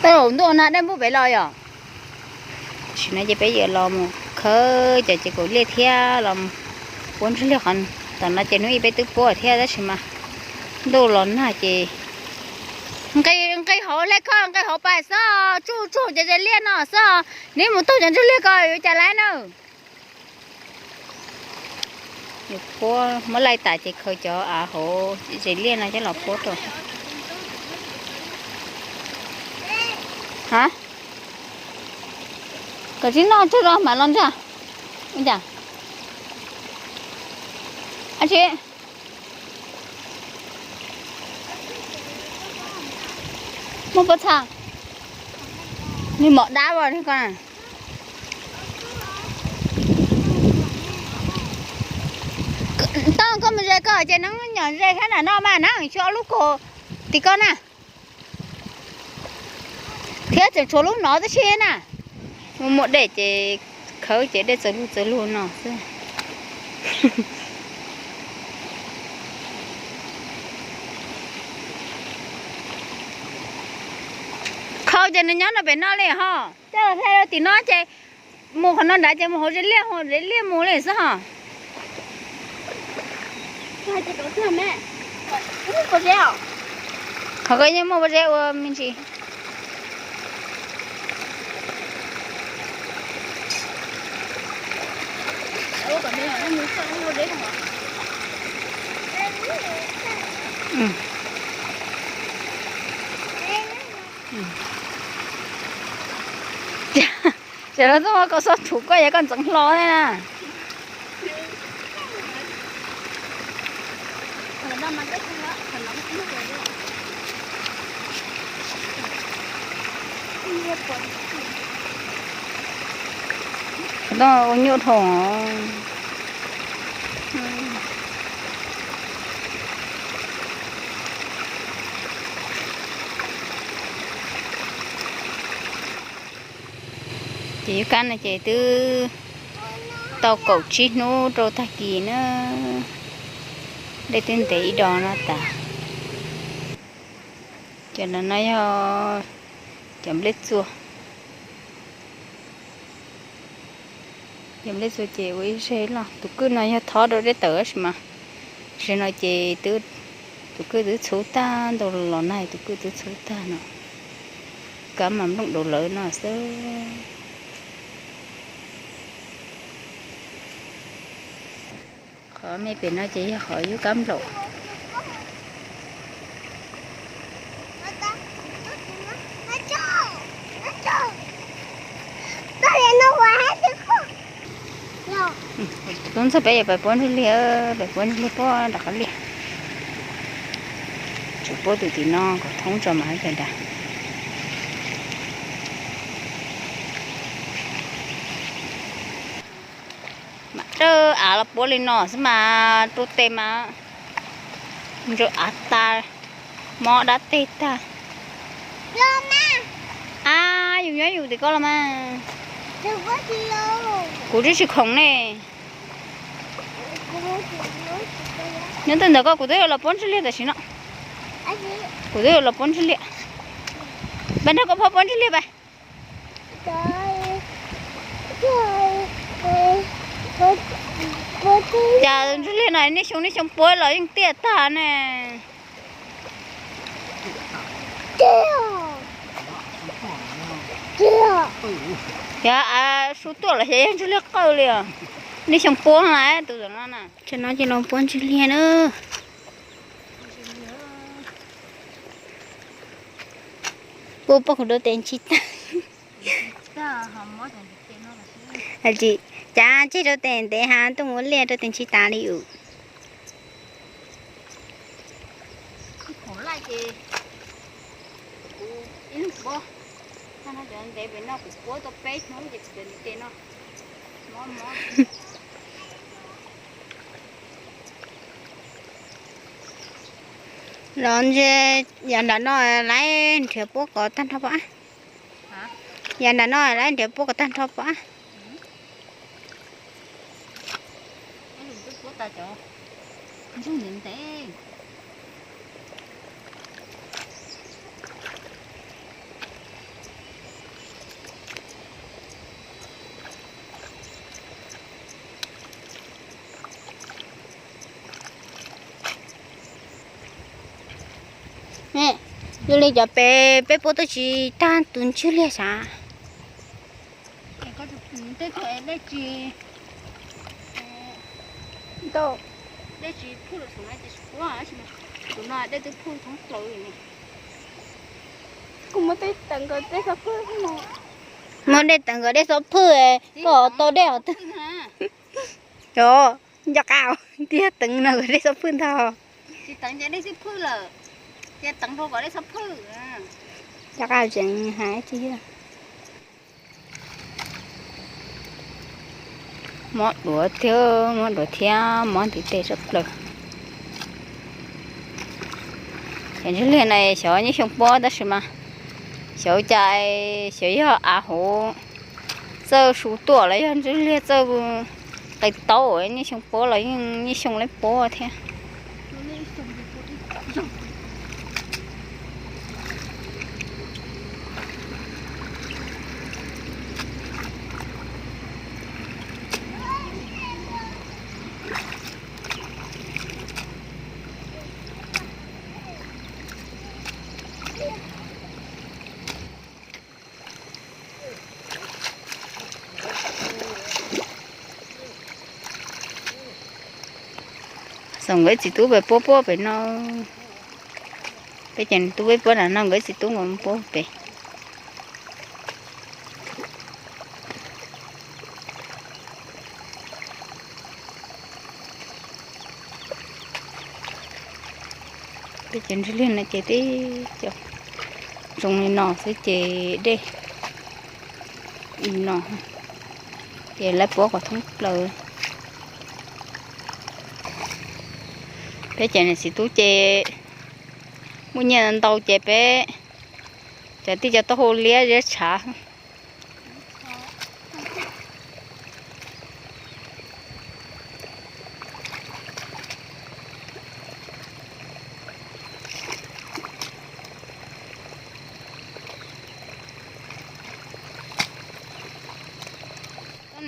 Peb ntuj na dej npub pem los yom. Tam sim no ces peb yuav los mus khawb cov ces kaum liaj thiab los puab ntsuj liaj qhov. Tam no ces hnub ib peb twb puab thiab tab sis mas ntuj los nag ces nqis hauv hle koj nqis hauv pais xwb, tsuj tsuj cov zes liaj no xwb. Neb mus taug cov ntsuj liaj ko yuav cas laib na. Puab muab laij tas ces khaws cov av hauv zes liaj no coj los puab rau. Ha, kom tsis noj tsag los mam los ntag. Ab tsi, muaj pob txha, nws mom dab as ko. Toj, koj mus ze koj ces neeb nyom ze sab nram no mas neeb xyuas ob lub kaus tim koj na. Thiab tseem tshuav lub no tab sis na, muaj muaj dej ces khawb ces dej txawv lug txawv lug no xwb. Khau ces nws nyob no pem no li ho, coj los hle rau tim no ces mus qhov no nrad ces mus hauv zes liaj, hauv zes liaj mus li xwb ho. Qhov ko yeej muaj pob zeb ua me ntsis. Ces lawv tuaj ua koj xob thum koj yog koj ntxeev hlo thiab na. Tau ua nyuaj dhau. Ces yub kab no ces twb tau kaum tsib hnub rau tag kis na, dej twb ntev ib do no tas. Ces no no yog cov nplej txua. Cov nplej txua ces ua ib zej loj, tus kwj no yog thob rau dej tawm tab sis mas, tam sim no ces tus kwj twb txhub tag, ntau los nag tus kwj twb txhub tag no, kab mas nplooj daus lawv no xwb. Qhov me pem no ces yog qhov yub kab nplaum. Tub ntxawg peb yuav pais puab ntsuj liaj, pais puab ntsuj liaj puab rov qab liaj. Tsuas puab tus tim no kom thoob tso mas cas nrad. Mam dawb av los puab li no xwb mas rau tes mas ntsaws av tas, mob dab teg tag. A, yus nyob yus tim ko los mas. Kuv twb tsis khoom ne. Nyob twg ntawm koj, kuv twb yuav los puab ntsuj liaj tam sim no. Kuv twb yuav los puab ntsuj liaj. Pab nrog koj phob puab ntsuj liaj pab. Cas ntsuj liaj no nej xyoo nej xyoo puab los yeej tiaj tag ne. Yog av su tuaj los xyov yog ntsuj liaj qawj li os. Nej xyoo puab na tus no na. Tam no ces los puab ntsuj liaj na. Puab poj kuv rau tes ntsis tag. Cas tseg rau tes ntev ha, tuaj mus liaj rau tes ntsis tas li us. Los ntshe yav nram no lawv nrhiav puab kom tag nrho pom. Yav nram no lawv nrhiav puab kom tag nrho pom. Yog li cov pem peb puab twb tsis tag tus ntswg liag sav. Muab dej tawm nkawd dej xob phwj, koj tau dej qhov twg? Cov nco qab tiag, teev no nkawd dej xob phwj ntag. Nco qab tseem hais tsis yog. Mob duav thiab, mob duav thiab mob ntiv tes sab plaws. Cov ntswg liag na xyov nyob xyoo puab tab sis mas xyov cas xyov yog av hauv txawj su tuaj los yog ntswg liag txawj qis taub, nyob xyoo puab los yeej nyob xyoo leb puab thiab. Xoom nkawd ib txiv tub pem puab puab pem no. Peb ces tub peb puab na no nkawd ib txiv tub nkawd puab pem. Peb ces ntswg liag no ces tib co zoo li no xwb ces dej li no ces lawv puab kom thoob plaws. Peb ces niam txiv tub ces muaj nyiaj ntau ces peb cov tij cov taub hau liab ziab tshav.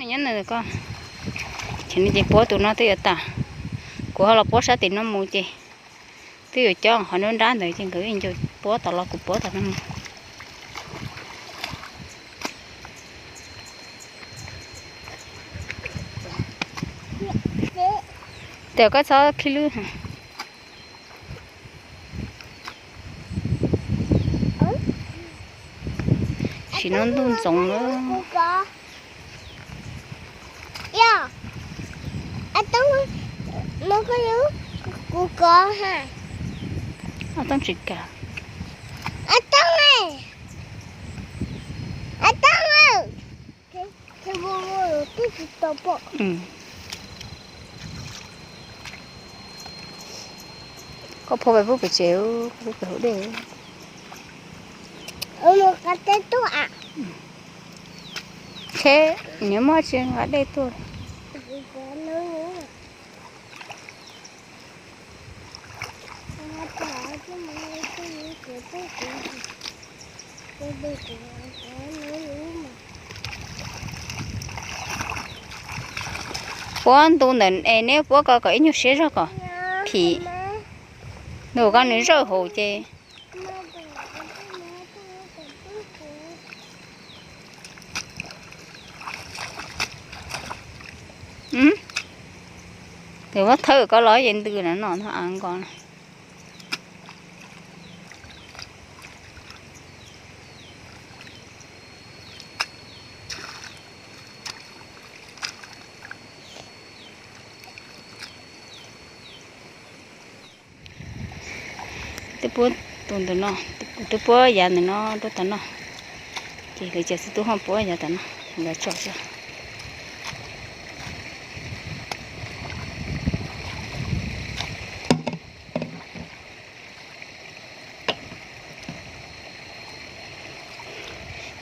Nyob nws ko, ces nws ces puab tus no twb yuav tas, kuv ho los puab sab tim no mus ces twb yuav cob qhov nruab nrab ntawd ces nkawd yeej puab tom los kuv puab tom no mus. Tes koj txhob khib lwb. Sim no ntuj ntxoov lawm. Kuv kov ha. Tsis kam. Koj phua pem pub pem tsev, pub pem hauv dej. Nws muaj tsis nqa dej tuaj. Puab ntu ntawm es neb puab ko kom ib nyuag siab zog kom phim. Ntu ko nws zawj hauv ces Tus muab thawb ko los ces ntws na no a nko. Twb puab tus ntawm no, kuv twb puab yav ntawm no rau tom no, ces lawv cov xib tub ho puab yav tom no, lawv tso tso.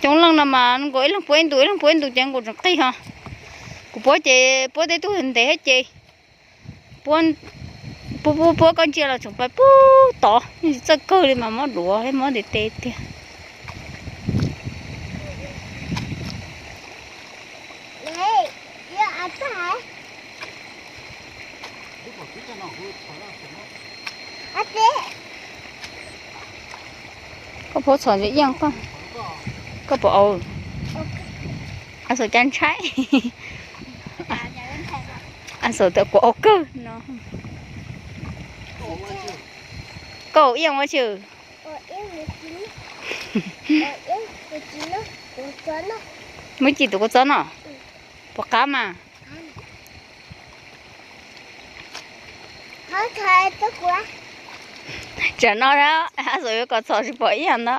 Coob leej no mas nkaus ib leeg puab ib ntus, ib leeg puab ib ntus ces nkaus tseem qig ho. Kuv puab ces puab tej tug ntev thiab ces puab, puab, puab koj ntsia los tseem pais pub tod, yeej tsis txawj kawg li mas mob duav thiab mob ntiv tes tiag. Puab txhom ntsis yeej koj, koj puas au? A Xaus cas ntshai. A Xaus tias kuv au kawg no. Koj au yeej ua tsi? Muab ci tus kua txob no. Puas qab mas? Tsam no a Xaus yuav kom txhom tsis pom ib yam ntawd.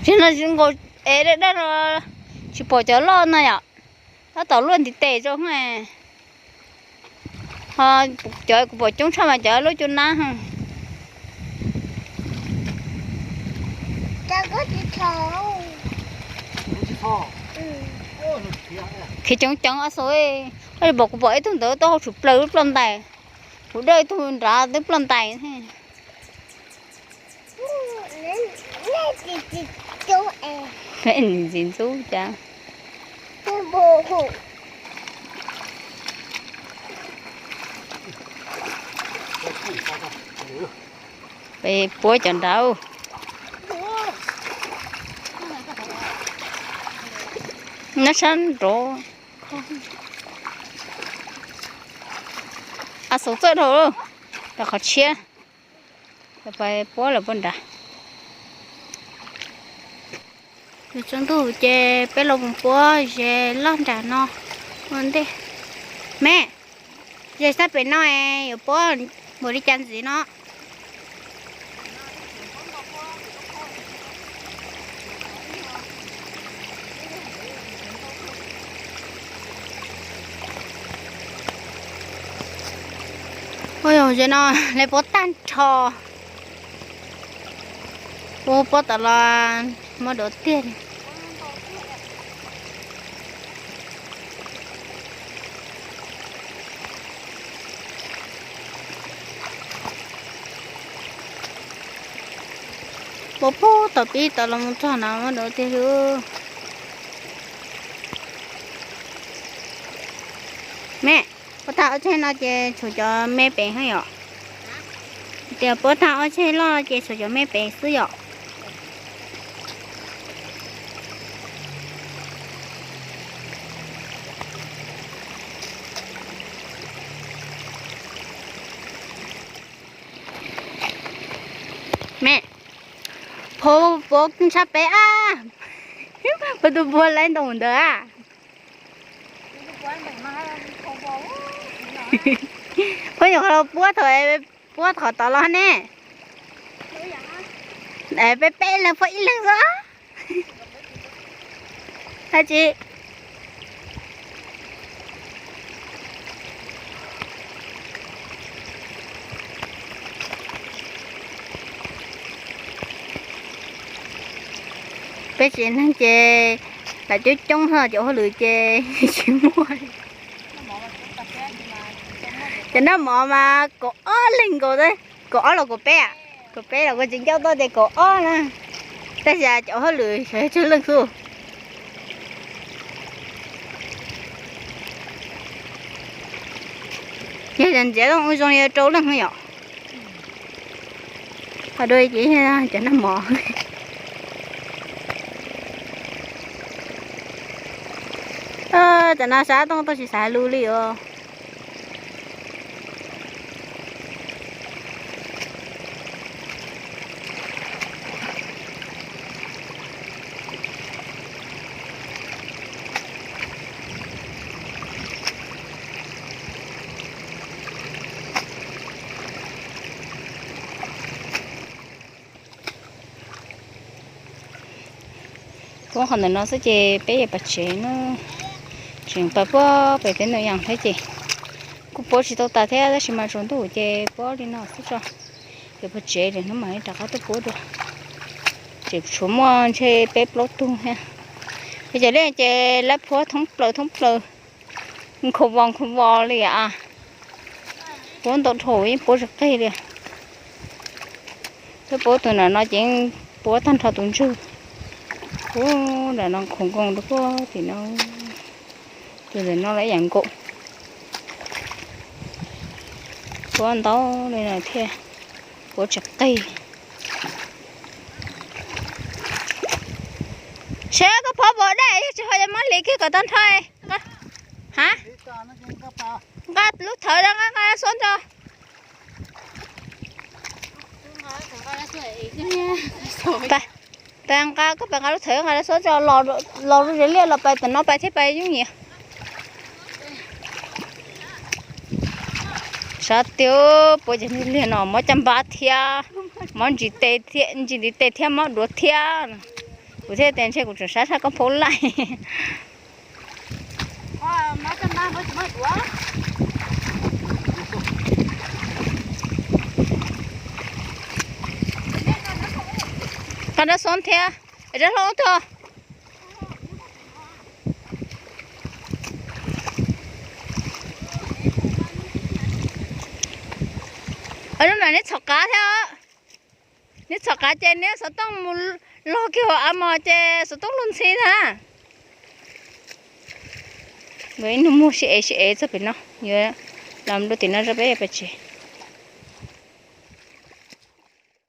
Tsis no tsis nkaus es daj daj no tsis pom cov loj no yom. Tab tom luaj ntiv tes rau. Ho cov kuv pom coob tshaj mas cov lub cua nab. Khiav coob coob a Xaus, koj li pom kuv pom ib tug ntawd tuaj hauv tshum plaws lub ploj ntais, kuv dawj ib tug nrad twb ploj ntais. Ntxiv ntxub cas. Peb puab cov nrad. Nyob sab nraud. A Xaus txawj dhau lawm, rau qhov tshiab. Puab lawm puab nrad. Yuav tsaus ntuj ces peb los mus puab ze loj nram no ua ntej. Me, ze sab pem no es yuav puab npaum li cas ntxiv no? Ua yog ze no lawv puab tag nrho. Puab puab tom los muab dua tiag li. Puab puab tom pib tom los mus txog no muab dua tiag li. Me, puab tag ob txheej no ces tshuav cov me pem xwb yom? Tias puab tag ob txheej loj ces tshuav cov me pem xwb yom? Me, phau puab tshaj peb a. Puab tus puab laib ntau ntawd a. Puab nyuam qhuav los puab thaum, puab qhov tod los ne. Peb peb leeg puab ib leeg xwb. Dab tsi? Peb tsev neeg ces lam coob coob ho cov hauj lwm ces tsis muaj. Cov noj mov mas kaum ob leeg nkaus, kaum ob los kaum peb, kaum peb los kuv tsis ncauj tuaj ces kaum ob na. Tab sis cov hauj lwm sawv tsawg leej xwb. Yog ntxiav ua zoo yog rau leej yom. Ho dua ces cov noj mov. Tam no sab tooj tuaj tsis xav lus li os. Puab qhov ntawm no xwb ces peb yuav pais tsev na. Tseem pais puab pem teb ntoo yas thiab ces kuj puab tsis tau tas thiab tab sis mas tsaus ntuj ces puab li no xwb tso. Yuav pais tsev lawm hnub mam li rov qab tuaj puab dua. Tseem tshuav muaj ntshe peb plaub tug thiab. Yog cov liaj ces lawv puab thoob plaws thoob plaws, nkhaus vos nkhaus vos li a. Puab ntau dhau yeej puab tsis qig li. Peb puab tus nram no ces puab tag nrho tus ntswg. Ub, nram no nkhaus nkoos rau puag tim no. Tus ntawm no lawv yam nkaum. Puav ntau li no thiab, puav tsis qig. Seb koj phob puas daj, yog tsis ho ces muab hliv kiag kom tag nrho. Ha, nqa lub thawv, nqa nqa xob tso. Pab, nqa, koj pab nqa lub thawv, nqa lub xob tso, los rau zes liaj los pais tom no pais thiab pais yooj yim. Sab tiag, puav ces liag no mob caj npab thiab, mob ntsis tes thiab, mob duav thiab. Kuv thiaj tias ntshe kuv tseem sab sab koj phob laij. Nqa rab xob thiab, rab hlob tog. Lub nram neb txhom qav thiab, neb txhom qav ces neb xov tooj mus log kiag hauv av mos ces xov tooj luag ntxhi ntag. Nkawd ib nug muag sib ev sib ev txog pem no, yuav los rau tim no rau peb pais tsev.